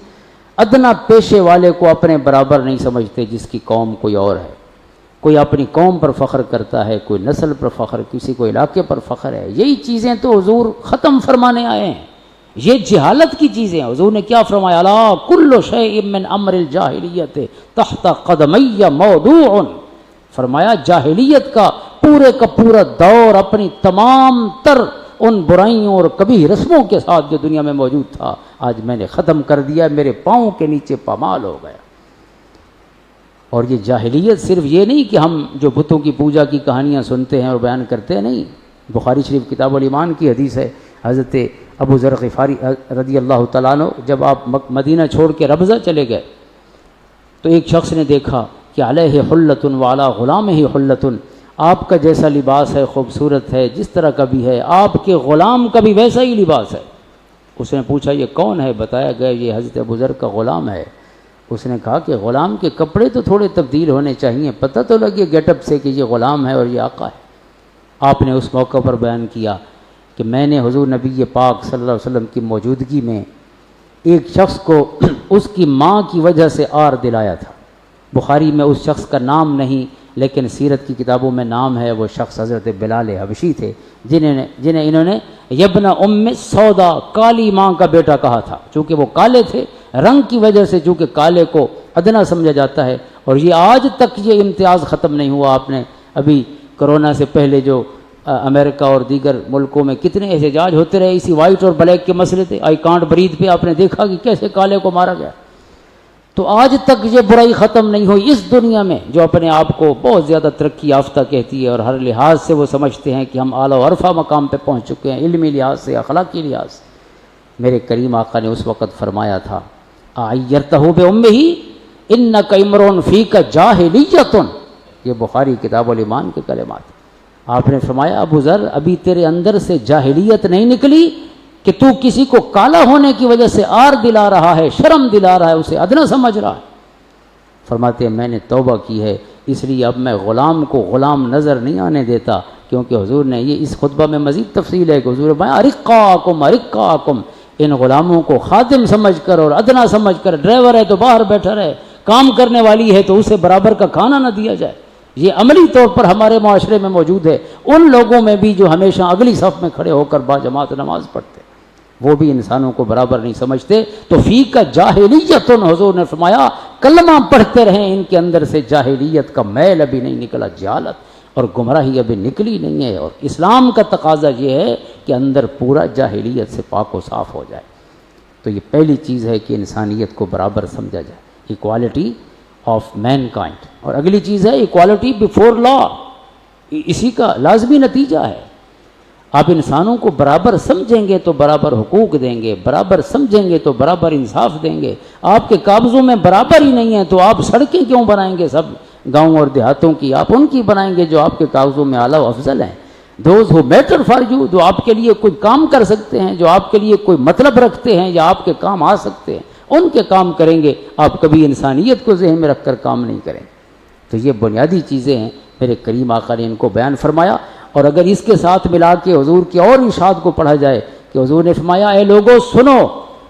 ادنا پیشے والے کو اپنے برابر نہیں سمجھتے، جس کی قوم کوئی اور ہے۔ کوئی اپنی قوم پر فخر کرتا ہے، کوئی نسل پر فخر، کسی کو علاقے پر فخر ہے۔ یہی چیزیں تو حضور ختم فرمانے آئے ہیں۔ یہ جہالت کی چیزیں ہیں۔ حضور نے کیا فرمایا؟ الا کل شیء من امر الجاہلیت تحت قدمی موضوع۔ فرمایا، جاہلیت کا پورے کا پورا دور اپنی تمام تر ان برائیوں اور کبھی رسموں کے ساتھ جو دنیا میں موجود تھا، آج میں نے ختم کر دیا، میرے پاؤں کے نیچے پامال ہو گیا۔ اور یہ جاہلیت صرف یہ نہیں کہ ہم جو بتوں کی پوجا کی کہانیاں سنتے ہیں اور بیان کرتے ہیں، نہیں۔ بخاری شریف کتاب الایمان کی حدیث ہے، حضرت ابو ذر غفاری رضی اللہ تعالیٰ عنہ، جب آپ مک-، مدینہ چھوڑ کے ربضہ چلے گئے تو ایک شخص نے دیکھا کہ علیہ حلۃ وعلی غلامہ حلۃ، آپ کا جیسا لباس ہے، خوبصورت ہے، جس طرح کا بھی ہے، آپ کے غلام کا بھی ویسا ہی لباس ہے۔ اس نے پوچھا، یہ کون ہے؟ بتایا گیا، یہ حضرت ابو ذر کا غلام ہے۔ اس نے کہا کہ غلام کے کپڑے تو تھوڑے تبدیل ہونے چاہیے، پتہ تو لگے گیٹ اپ سے کہ یہ غلام ہے اور یہ آقا ہے۔ آپ نے اس موقع پر بیان کیا کہ میں نے حضور نبی پاک صلی اللہ علیہ وسلم کی موجودگی میں ایک شخص کو اس کی ماں کی وجہ سے آر دلایا تھا۔ بخاری میں اس شخص کا نام نہیں، لیکن سیرت کی کتابوں میں نام ہے۔ وہ شخص حضرت بلال حبشی تھے، جنہیں، جنہیں انہوں نے یبن ام سودا، کالی ماں کا بیٹا، کہا تھا۔ چونکہ وہ کالے تھے، رنگ کی وجہ سے چونکہ کالے کو ادنا سمجھا جاتا ہے، اور یہ آج تک یہ امتیاز ختم نہیں ہوا۔ آپ نے ابھی کورونا سے پہلے جو، آ، امریکہ اور دیگر ملکوں میں کتنے احتجاج ہوتے رہے اسی وائٹ اور بلیک کے مسئلے تھے، آئی کانٹ بریتھ پہ آپ نے دیکھا کہ کیسے کالے کو مارا گیا۔ تو آج تک یہ برائی ختم نہیں ہوئی اس دنیا میں، جو اپنے آپ کو بہت زیادہ ترقی یافتہ کہتی ہے اور ہر لحاظ سے وہ سمجھتے ہیں کہ ہم اعلیٰ و عرفہ مقام پہ پہنچ چکے ہیں، علمی لحاظ سے، اخلاقی لحاظ سے۔ میرے کریم آقا نے اس وقت فرمایا تھا، "اعیرتہ بامہ انک امرؤ فیک جاہلیۃ۔" یہ بخاری کتاب الایمان کے کلمات۔ آپ نے فرمایا، ابو ذر، ابھی تیرے اندر سے جاہلیت نہیں نکلی کہ تو کسی کو کالا ہونے کی وجہ سے آر دلا رہا ہے، شرم دلا رہا ہے، اسے ادنا سمجھ رہا ہے۔ فرماتے ہیں، میں نے توبہ کی ہے، اس لیے اب میں غلام کو غلام نظر نہیں آنے دیتا، کیونکہ حضور نے یہ اس خطبہ میں مزید تفصیل ہے کہ حضور فرمایا، ارقاکم، ارقاکم، ان غلاموں کو خادم سمجھ کر اور ادنا سمجھ کر، ڈرائیور ہے تو باہر بیٹھا رہے، کام کرنے والی ہے تو اسے برابر کا کھانا نہ دیا جائے۔ یہ عملی طور پر ہمارے معاشرے میں موجود ہے۔ ان لوگوں میں بھی جو ہمیشہ اگلی صف میں کھڑے ہو کر باجماعت نماز پڑھتے، وہ بھی انسانوں کو برابر نہیں سمجھتے۔ تو فیک جاہلیۃ، حضور نے فرمایا، کلمہ پڑھتے رہیں، ان کے اندر سے جاہلیت کا میل ابھی نہیں نکلا، جہالت اور گمراہی ابھی نکلی نہیں ہے۔ اور اسلام کا تقاضا یہ ہے کہ اندر پورا جاہلیت سے پاک و صاف ہو جائے۔ تو یہ پہلی چیز ہے کہ انسانیت کو برابر سمجھا جائے، ایکوالٹی آف مین کائنڈ۔ اور اگلی چیز ہے ایکوالٹی بیفور لا، اسی کا لازمی نتیجہ ہے۔ آپ انسانوں کو برابر سمجھیں گے تو برابر حقوق دیں گے، برابر سمجھیں گے تو برابر انصاف دیں گے۔ آپ کے قابضوں میں برابر ہی نہیں ہے تو آپ سڑکیں کیوں بنائیں گے؟ سب گاؤں اور دیہاتوں کی، آپ ان کی بنائیں گے جو آپ کے کاغذوں میں اعلیٰ و افضل ہیں۔ دوز ہو میٹر فار یو، جو آپ کے لیے کوئی کام کر سکتے ہیں، جو آپ کے لیے کوئی مطلب رکھتے ہیں یا آپ کے کام آ سکتے ہیں، ان کے کام کریں گے۔ آپ کبھی انسانیت کو ذہن میں رکھ کر کام نہیں کریں۔ تو یہ بنیادی چیزیں ہیں، میرے کریم آقا نے ان کو بیان فرمایا۔ اور اگر اس کے ساتھ ملا کے حضور کے اور ارشاد کو پڑھا جائے کہ حضور نے فرمایا، اے لوگوں سنو،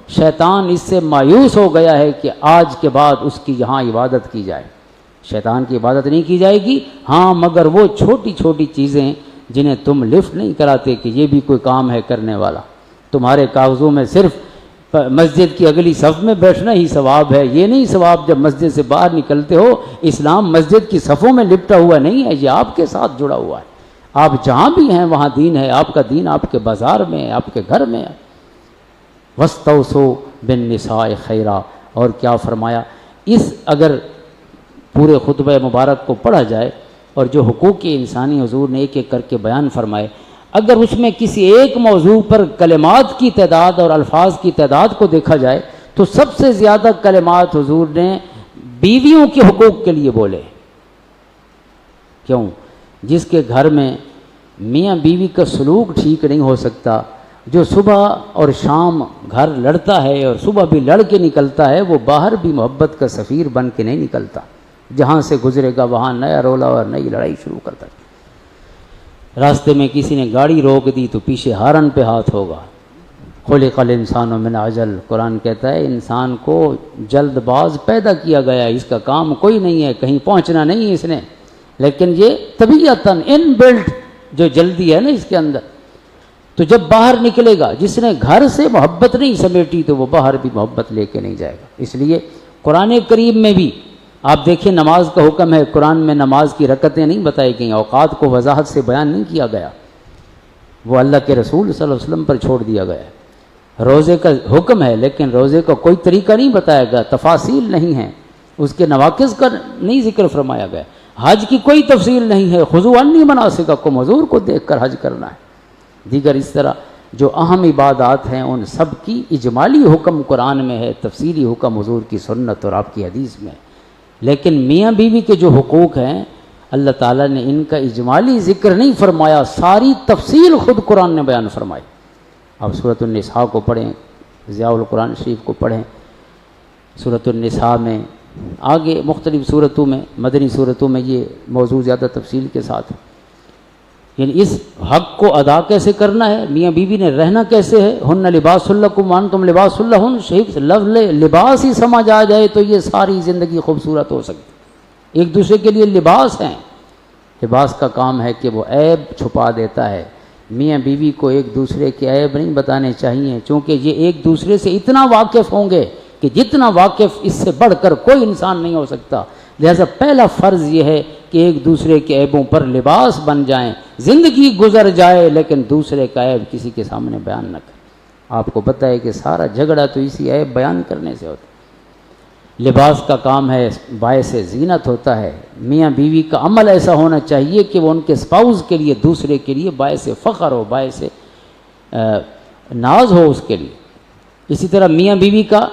شیطان اس سے مایوس ہو گیا ہے کہ آج کے بعد اس کی یہاں عبادت کی جائے۔ شیطان کی عبادت نہیں کی جائے گی، ہاں، مگر وہ چھوٹی چھوٹی چیزیں جنہیں تم لفٹ نہیں کراتے کہ یہ بھی کوئی کام ہے کرنے والا۔ تمہارے کاغذوں میں صرف پ-، مسجد کی اگلی صف میں بیٹھنا ہی ثواب ہے، یہ نہیں ثواب جب مسجد سے باہر نکلتے ہو۔ اسلام مسجد کی صفوں میں لپٹا ہوا نہیں ہے، یہ آپ کے ساتھ جڑا ہوا ہے۔ آپ جہاں بھی ہیں وہاں دین ہے، آپ کا دین آپ کے بازار میں ہے، آپ کے گھر میں ہے۔ وَاسْتَوْصُوا بِالنِّسَاءِ خَيْرًا، اور کیا فرمایا، اس اگر پورے خطبہ مبارک کو پڑھا جائے اور جو حقوق انسانی حضور نے ایک ایک کر کے بیان فرمائے، اگر اس میں کسی ایک موضوع پر کلمات کی تعداد اور الفاظ کی تعداد کو دیکھا جائے تو سب سے زیادہ کلمات حضور نے بیویوں کے حقوق کے لیے بولے۔ کیوں؟ جس کے گھر میں میاں بیوی کا سلوک ٹھیک نہیں ہو سکتا، جو صبح اور شام گھر لڑتا ہے اور صبح بھی لڑ کے نکلتا ہے، وہ باہر بھی محبت کا سفیر بن کے نہیں نکلتا۔ جہاں سے گزرے گا وہاں نیا رولا اور نئی لڑائی شروع کرتا ہے۔ راستے میں کسی نے گاڑی روک دی تو پیچھے ہارن پہ ہاتھ ہوگا۔ خلق الانسان من عجل، قرآن کہتا ہے انسان کو جلد باز پیدا کیا گیا ہے، اس کا کام کوئی نہیں ہے، کہیں پہنچنا نہیں ہے اس نے، لیکن یہ طبیعتاً ان بلٹ جو جلدی ہے نا اس کے اندر، تو جب باہر نکلے گا، جس نے گھر سے محبت نہیں سمیٹی تو وہ باہر بھی محبت لے کے نہیں جائے گا۔ اس لیے قرآن کریم میں بھی آپ دیکھیں، نماز کا حکم ہے، قرآن میں نماز کی رکعتیں نہیں بتائی گئیں، اوقات کو وضاحت سے بیان نہیں کیا گیا، وہ اللہ کے رسول صلی اللہ علیہ وسلم پر چھوڑ دیا گیا ہے۔ روزے کا حکم ہے، لیکن روزے کا کوئی طریقہ نہیں بتایا گیا، تفاصیل نہیں ہے، اس کے نواقض کا نہیں ذکر فرمایا گیا۔ حج کی کوئی تفصیل نہیں ہے، خذوا عنی مناسککم، حضور کو دیکھ کر حج کرنا ہے۔ دیگر اس طرح جو اہم عبادات ہیں، ان سب کی اجمالی حکم قرآن میں ہے، تفصیلی حکم حضور کی سنت اور آپ کی حدیث میں ہے۔ لیکن میاں بیوی کے جو حقوق ہیں، اللہ تعالیٰ نے ان کا اجمالی ذکر نہیں فرمایا، ساری تفصیل خود قرآن نے بیان فرمائی۔ آپ سورۃ النساء کو پڑھیں، ضیاء القرآن شریف کو پڑھیں، سورۃ النساء میں، آگے مختلف سورتوں میں، مدنی سورتوں میں یہ موضوع زیادہ تفصیل کے ساتھ، یعنی اس حق کو ادا کیسے کرنا ہے، میاں بیوی نے رہنا کیسے ہے، ہن لباس لکم وانتم لباس لہن، شریف لفظ لباس ہی سمجھ آ جائے تو یہ ساری زندگی خوبصورت ہو سکتی، ایک دوسرے کے لیے لباس ہیں۔ لباس کا کام ہے کہ وہ عیب چھپا دیتا ہے۔ میاں بیوی کو ایک دوسرے کے عیب نہیں بتانے چاہیے، چونکہ یہ ایک دوسرے سے اتنا واقف ہوں گے کہ جتنا واقف اس سے بڑھ کر کوئی انسان نہیں ہو سکتا۔ لہذا پہلا فرض یہ ہے کہ ایک دوسرے کے عیبوں پر لباس بن جائیں، زندگی گزر جائے لیکن دوسرے کا عیب کسی کے سامنے بیان نہ کریں۔ آپ کو پتہ ہے کہ سارا جھگڑا تو اسی عیب بیان کرنے سے ہوتا ہے۔ لباس کا کام ہے، باعث زینت ہوتا ہے۔ میاں بیوی کا عمل ایسا ہونا چاہیے کہ وہ ان کے اسپاؤز کے لیے، دوسرے کے لیے باعث فخر ہو، باعث، آ، ناز ہو اس کے لیے۔ اسی طرح میاں بیوی کا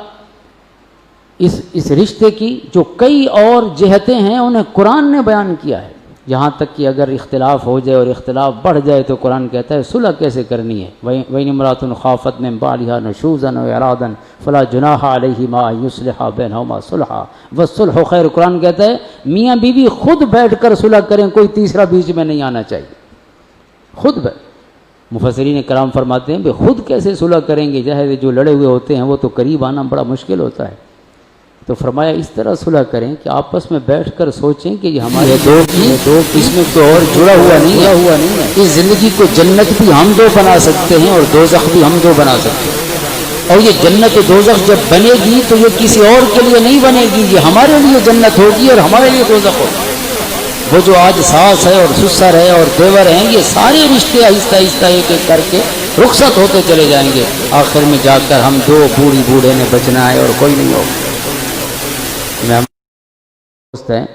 اس، اس رشتے کی جو کئی اور جہتیں ہیں، انہیں قرآن نے بیان کیا ہے۔ یہاں تک کہ اگر اختلاف ہو جائے اور اختلاف بڑھ جائے تو قرآن کہتا ہے صلح کیسے کرنی ہے۔ وَإِنِ امْرَأَةٌ خَافَتْ مِنْ بَعْلِهَا نُشُوزًا أَوْ إِعْرَاضًا فَلَا جُنَاحَ عَلَيْهِمَا أَنْ يُصْلِحَا بَيْنَهُمَا صُلْحًا وَالصُّلْحُ خَيْرٌ۔ قرآن کہتا ہے میاں بیوی خود بیٹھ کر صلح کریں، کوئی تیسرا بیچ میں نہیں آنا چاہیے۔ خود بہ-، مفسرین کرام فرماتے ہیں، "بھئی خود کیسے صلح کریں گے؟ ظاہر ہے جو لڑے ہوئے ہوتے ہیں وہ تو قریب آنا بڑا مشکل ہوتا ہے۔" تو فرمایا، "اس طرح صلح کریں کہ آپس میں بیٹھ کر سوچیں کہ یہ ہمارے دو کی، یہ دو کی، اس میں کوئی اور جڑا ہوا نہیں ہے۔ اس زندگی کو جنت بھی ہم دو بنا سکتے ہیں اور دوزخ بھی ہم دو بنا سکتے ہیں۔ اور یہ جنت و دوزخ جب بنے گی تو یہ کسی اور کے لیے نہیں بنے گی، یہ ہمارے لیے جنت ہوگی اور ہمارے لیے دوزخ ہوگی۔" وہ جو آج ساس ہے اور سسر ہے اور دیور ہیں، یہ سارے رشتے آہستہ آہستہ ایک ایک کر کے رخصت ہوتے چلے جائیں گے۔ آخر میں جا کر ہم دو بوڑھی بوڑھے نے بچنا ہے اور کوئی نہیں ہوگا۔ میں ہم دوست ہیں،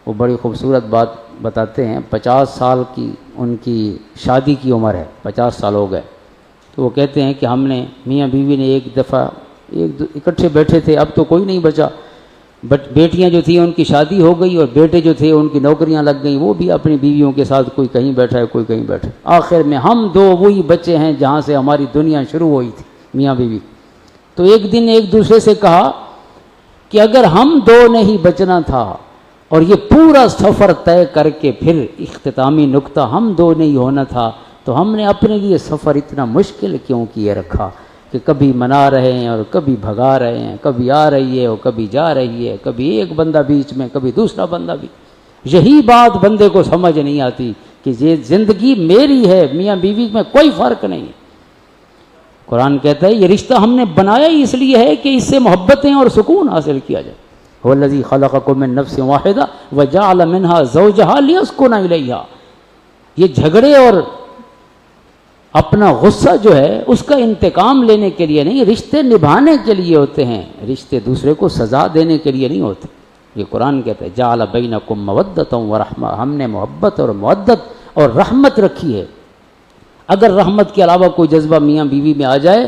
وہ بڑی خوبصورت بات بتاتے ہیں۔ پچاس سال کی ان کی شادی کی عمر ہے، پچاس سال ہو گئے۔ تو وہ کہتے ہیں کہ ہم نے، میاں بیوی نے ایک دفعہ ایک دو، اکٹھے بیٹھے تھے، اب تو کوئی نہیں بچا، بٹ بیٹیاں جو تھیں ان کی شادی ہو گئی اور بیٹے جو تھے ان کی نوکریاں لگ گئیں، وہ بھی اپنی بیویوں کے ساتھ، کوئی کہیں بیٹھا ہے، کوئی کہیں بیٹھا ہے۔ آخر میں ہم دو وہی بچے ہیں جہاں سے ہماری دنیا شروع ہوئی تھی، میاں بیوی۔ تو ایک دن ایک دوسرے سے کہا کہ اگر ہم دو نے ہی بچنا تھا اور یہ پورا سفر طے کر کے پھر اختتامی نقطہ ہم دو نے ہی ہونا تھا، تو ہم نے اپنے لیے سفر اتنا مشکل کیوں کیے رکھا کہ کبھی منا رہے ہیں اور کبھی بھگا رہے ہیں، کبھی آ رہی ہے اور کبھی جا رہی ہے، کبھی ایک بندہ بیچ میں، کبھی دوسرا بندہ بھی۔ یہی بات بندے کو سمجھ نہیں آتی کہ یہ زندگی میری ہے، میاں بیوی میں کوئی فرق نہیں۔ قرآن کہتا ہے، یہ رشتہ ہم نے بنایا ہی اس لیے ہے کہ اس سے محبتیں اور سکون حاصل کیا جائے۔ هو الذي خلقكم من نفس واحدة وجعل منها زوجها ليسكن إليها۔ یہ جھگڑے اور اپنا غصہ جو ہے، اس کا انتقام لینے کے لیے نہیں، رشتے نبھانے کے لیے ہوتے ہیں، رشتے دوسرے کو سزا دینے کے لیے نہیں ہوتے۔ یہ قرآن کہتا ہے، جعل بينكم مودة ورحمة، ہم نے محبت اور مودت اور رحمت رکھی ہے۔ اگر رحمت کے علاوہ کوئی جذبہ میاں بیوی میں آ جائے،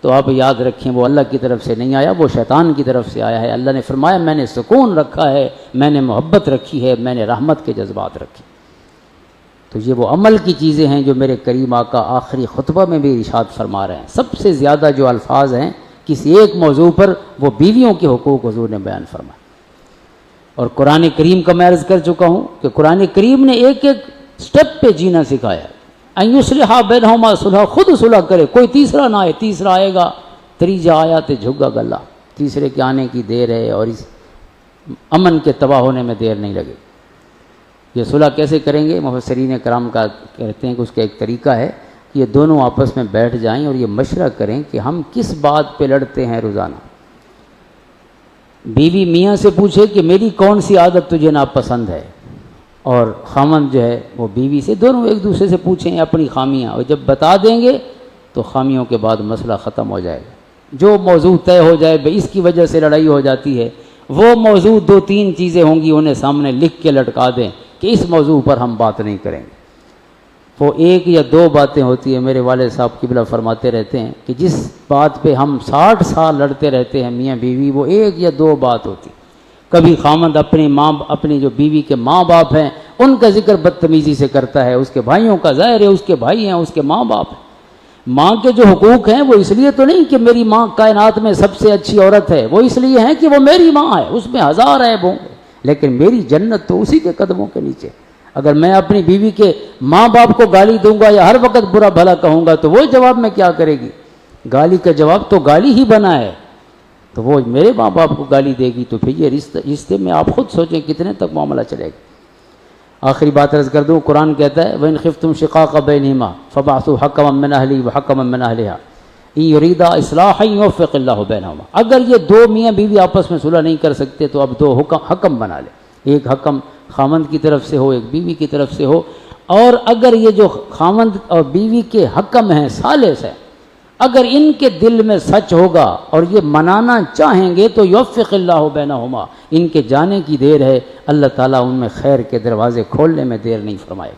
تو آپ یاد رکھیں، وہ اللہ کی طرف سے نہیں آیا، وہ شیطان کی طرف سے آیا ہے۔ اللہ نے فرمایا، میں نے سکون رکھا ہے، میں نے محبت رکھی ہے، میں نے رحمت کے جذبات رکھے۔ تو یہ وہ عمل کی چیزیں ہیں جو میرے کریم آقا آخری خطبہ میں بھی ارشاد فرما رہے ہیں۔ سب سے زیادہ جو الفاظ ہیں کسی ایک موضوع پر، وہ بیویوں کے حقوق حضور نے بیان فرمائے۔ اور قرآن کریم کا میں عرض کر چکا ہوں کہ قرآن کریم نے ایک ایک سٹیپ پہ جینا سکھایا ہے۔ ان یصلح بینہما صلحا، خود صلح کرے، کوئی تیسرا نہ آئے، تیسرا آئے گا، تریجا آیا تے جھگا گلا، تیسرے کے آنے کی دیر ہے اور اس امن کے تباہ ہونے میں دیر نہیں لگے۔ یہ صلح کیسے کریں گے؟ مفسرین کرام کا کہتے ہیں کہ اس کا ایک طریقہ ہے کہ یہ دونوں آپس میں بیٹھ جائیں اور یہ مشورہ کریں کہ ہم کس بات پہ لڑتے ہیں روزانہ۔ بیوی میاں سے پوچھے کہ میری کون سی عادت تجھے ناپسند ہے، اور خاوند جو ہے وہ بیوی سے، دونوں ایک دوسرے سے پوچھیں اپنی خامیاں، اور جب بتا دیں گے تو خامیوں کے بعد مسئلہ ختم ہو جائے گا۔ جو موضوع طے ہو جائے، بھئی اس کی وجہ سے لڑائی ہو جاتی ہے، وہ موضوع دو تین چیزیں ہوں گی، انہیں سامنے لکھ کے لٹکا دیں کہ اس موضوع پر ہم بات نہیں کریں گے۔ وہ ایک یا دو باتیں ہوتی ہیں، میرے والد صاحب قبلہ فرماتے رہتے ہیں کہ جس بات پہ ہم ساٹھ سال لڑتے رہتے ہیں میاں بیوی، وہ ایک یا دو بات ہوتی۔ کبھی خاوند اپنی ماں، اپنی جو بیوی کے ماں باپ ہیں، ان کا ذکر بدتمیزی سے کرتا ہے، اس کے بھائیوں کا، ظاہر ہے اس کے بھائی ہیں، اس کے ماں باپ ہیں۔ ماں کے جو حقوق ہیں، وہ اس لیے تو نہیں کہ میری ماں کائنات میں سب سے اچھی عورت ہے، وہ اس لیے ہے کہ وہ میری ماں ہے، اس میں ہزار عیب ہوں گے، لیکن میری جنت تو اسی کے قدموں کے نیچے۔ اگر میں اپنی بیوی کے ماں باپ کو گالی دوں گا یا ہر وقت برا بھلا کہوں گا، تو وہ جواب میں کیا کرے گی؟ گالی کا جواب تو گالی ہی بنا ہے۔ تو وہ میرے ماں باپ کو گالی دے گی، تو پھر یہ رشتے، رشتے میں آپ خود سوچیں کتنے تک معاملہ چلے گا۔ آخری بات عرض کر دوں، قرآن کہتا ہے، وَإِنْ خِفْتُمْ شِقَاقَ بَيْنِهِمَا فَابْعَثُوا حَكَمًا مِنْ أَهْلِهِ وَحَكَمًا مِنْ أَهْلِهَا إِنْ يُرِيدَا إِصْلَاحًا يُوَفِّقِ اللَّهُ بَيْنَهُمَا۔ اگر یہ دو میاں بیوی آپس میں صلح نہیں کر سکتے تو اب دو حکم، حکم بنا لے۔ ایک حکم خاوند کی طرف سے ہو، ایک بیوی کی طرف سے ہو، اور اگر یہ جو خاوند اور بیوی کے حکم ہیں، ثالث ہے، اگر ان کے دل میں سچ ہوگا اور یہ منانا چاہیں گے تو یوفق اللہ بینہما، ان کے جانے کی دیر ہے، اللہ تعالیٰ ان میں خیر کے دروازے کھولنے میں دیر نہیں فرمائے۔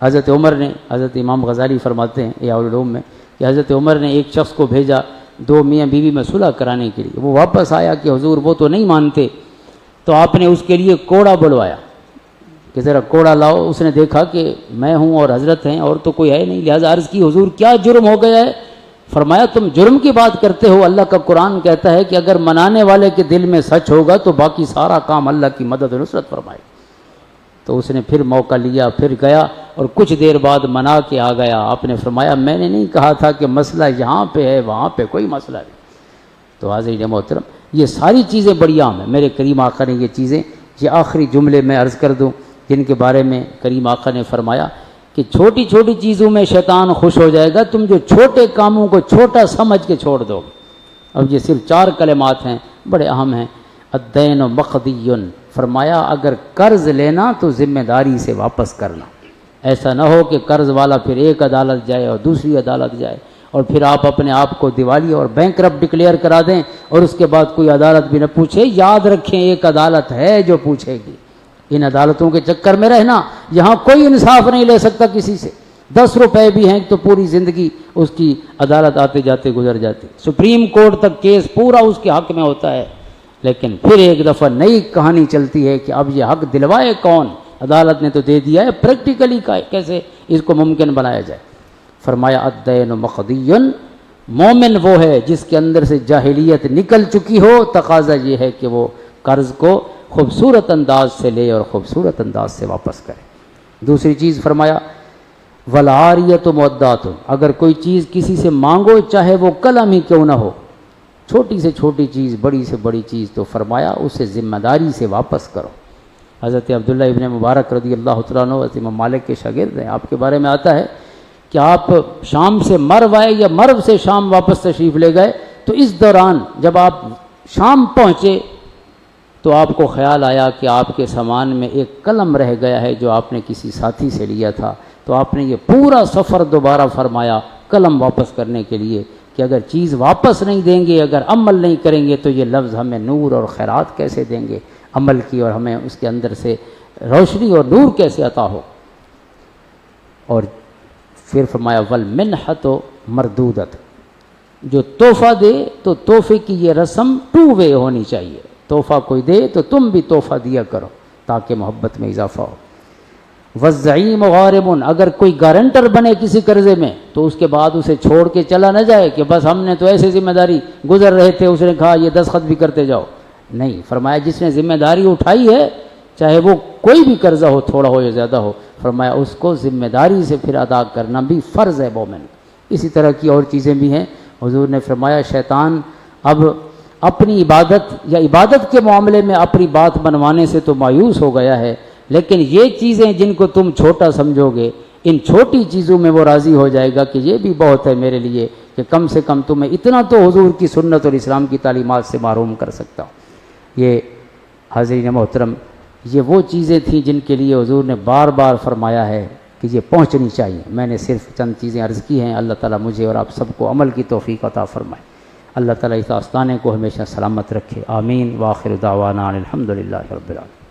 حضرت عمر نے، حضرت امام غزالی فرماتے ہیں احیاء العلوم میں کہ حضرت عمر نے ایک شخص کو بھیجا دو میاں بیوی میں صلح کرانے کے لیے۔ وہ واپس آیا کہ حضور، وہ تو نہیں مانتے، تو آپ نے اس کے لیے کوڑا بلوایا کہ ذرا کوڑا لاؤ۔ اس نے دیکھا کہ میں ہوں اور حضرت ہیں اور تو کوئی ہے نہیں، لہذا عرض کی، حضور کیا جرم ہو گیا ہے؟ فرمایا، تم جرم کی بات کرتے ہو، اللہ کا قرآن کہتا ہے کہ اگر منانے والے کے دل میں سچ ہوگا تو باقی سارا کام اللہ کی مدد و نصرت فرمائے۔ تو اس نے پھر موقع لیا، پھر گیا اور کچھ دیر بعد منا کے آ گیا۔ آپ نے فرمایا، میں نے نہیں کہا تھا کہ مسئلہ یہاں پہ ہے، وہاں پہ کوئی مسئلہ نہیں۔ تو حاضرین محترم، یہ ساری چیزیں بڑی عام ہیں۔ میرے کریم آقا نے یہ چیزیں، یہ آخری جملے میں عرض کر دوں، جن کے بارے میں کریم آقا نے فرمایا کہ چھوٹی چھوٹی چیزوں میں شیطان خوش ہو جائے گا، تم جو چھوٹے کاموں کو چھوٹا سمجھ کے چھوڑ دو گے۔ اب یہ صرف چار کلمات ہیں، بڑے اہم ہیں۔ الدین مقضی، فرمایا اگر قرض لینا تو ذمہ داری سے واپس کرنا۔ ایسا نہ ہو کہ قرض والا پھر ایک عدالت جائے اور دوسری عدالت جائے اور پھر آپ اپنے آپ کو دیوالیہ اور بینکرپٹ ڈکلیئر کرا دیں اور اس کے بعد کوئی عدالت بھی نہ پوچھے۔ یاد رکھیں، ایک عدالت ہے جو پوچھے گی۔ ان عدالتوں کے چکر میں رہنا، یہاں کوئی انصاف نہیں لے سکتا کسی سے۔ دس روپے بھی ہیں تو پوری زندگی اس کی عدالت آتے جاتے گزر جاتی۔ سپریم کورٹ تک کیس پورا اس کے حق میں ہوتا ہے۔ لیکن پھر ایک دفعہ نئی کہانی چلتی ہے کہ اب یہ حق دلوائے کون؟ عدالت نے تو دے دیا ہے، پریکٹیکلی کا-، کیسے اس کو ممکن بنایا جائے؟ فرمایا، الدین مقضی، مومن وہ ہے جس کے اندر سے جاہلیت نکل چکی ہو، تقاضا یہ ہے کہ وہ قرض کو خوبصورت انداز سے لے اور خوبصورت انداز سے واپس کرے۔ دوسری چیز فرمایا، والعاریۃ مودات، اگر کوئی چیز کسی سے مانگو، چاہے وہ قلم ہی کیوں نہ ہو، چھوٹی سے چھوٹی چیز، بڑی سے بڑی چیز، تو فرمایا اسے ذمہ داری سے واپس کرو۔ حضرت عبداللہ ابن مبارک رضی اللہ تعالیٰ عنہ حضرت امام مالک کے شاگرد ہیں، آپ کے بارے میں آتا ہے کہ آپ شام سے مرو آئے یا مرو سے شام واپس تشریف لے گئے، تو اس دوران جب آپ شام پہنچے تو آپ کو خیال آیا کہ آپ کے سامان میں ایک قلم رہ گیا ہے جو آپ نے کسی ساتھی سے لیا تھا۔ تو آپ نے یہ پورا سفر دوبارہ فرمایا قلم واپس کرنے کے لیے کہ اگر چیز واپس نہیں دیں گے، اگر عمل نہیں کریں گے تو یہ لفظ ہمیں نور اور خیرات کیسے دیں گے عمل کی، اور ہمیں اس کے اندر سے روشنی اور نور کیسے عطا ہو؟ اور پھر فرمایا، والمنحۃ مردودۃ، جو تحفہ دے تو تحفے کی یہ رسم ٹو وے ہونی چاہیے۔ تحفہ کوئی دے تو تم بھی تحفہ دیا کرو تاکہ محبت میں اضافہ ہو۔ والزعیم غارم، اگر کوئی گارنٹر بنے کسی قرضے میں تو اس کے بعد اسے چھوڑ کے چلا نہ جائے کہ بس ہم نے تو ایسے ذمہ داری گزر رہے تھے، اس نے کہا یہ دستخط بھی کرتے جاؤ۔ نہیں، فرمایا جس نے ذمہ داری اٹھائی ہے، چاہے وہ کوئی بھی قرضہ ہو، تھوڑا ہو یا زیادہ ہو، فرمایا اس کو ذمہ داری سے پھر ادا کرنا بھی فرض ہے مومن۔ اسی طرح کی اور چیزیں بھی ہیں۔ حضور نے فرمایا، شیطان اب اپنی عبادت یا عبادت کے معاملے میں اپنی بات منوانے سے تو مایوس ہو گیا ہے، لیکن یہ چیزیں جن کو تم چھوٹا سمجھو گے، ان چھوٹی چیزوں میں وہ راضی ہو جائے گا کہ یہ بھی بہت ہے میرے لیے، کہ کم سے کم تمہیں اتنا تو حضور کی سنت اور اسلام کی تعلیمات سے محروم کر سکتا ہوں۔ یہ حاضرین محترم، یہ وہ چیزیں تھیں جن کے لیے حضور نے بار بار فرمایا ہے کہ یہ پہنچنی چاہیے۔ میں نے صرف چند چیزیں عرض کی ہیں۔ اللہ تعالیٰ مجھے اور آپ سب کو عمل کی توفیق عطا فرمائے۔ اللہ تعالیٰ اس آستانے کو ہمیشہ سلامت رکھے۔ آمین۔ وآخر دعوانا ان الحمدللہ رب العالمین۔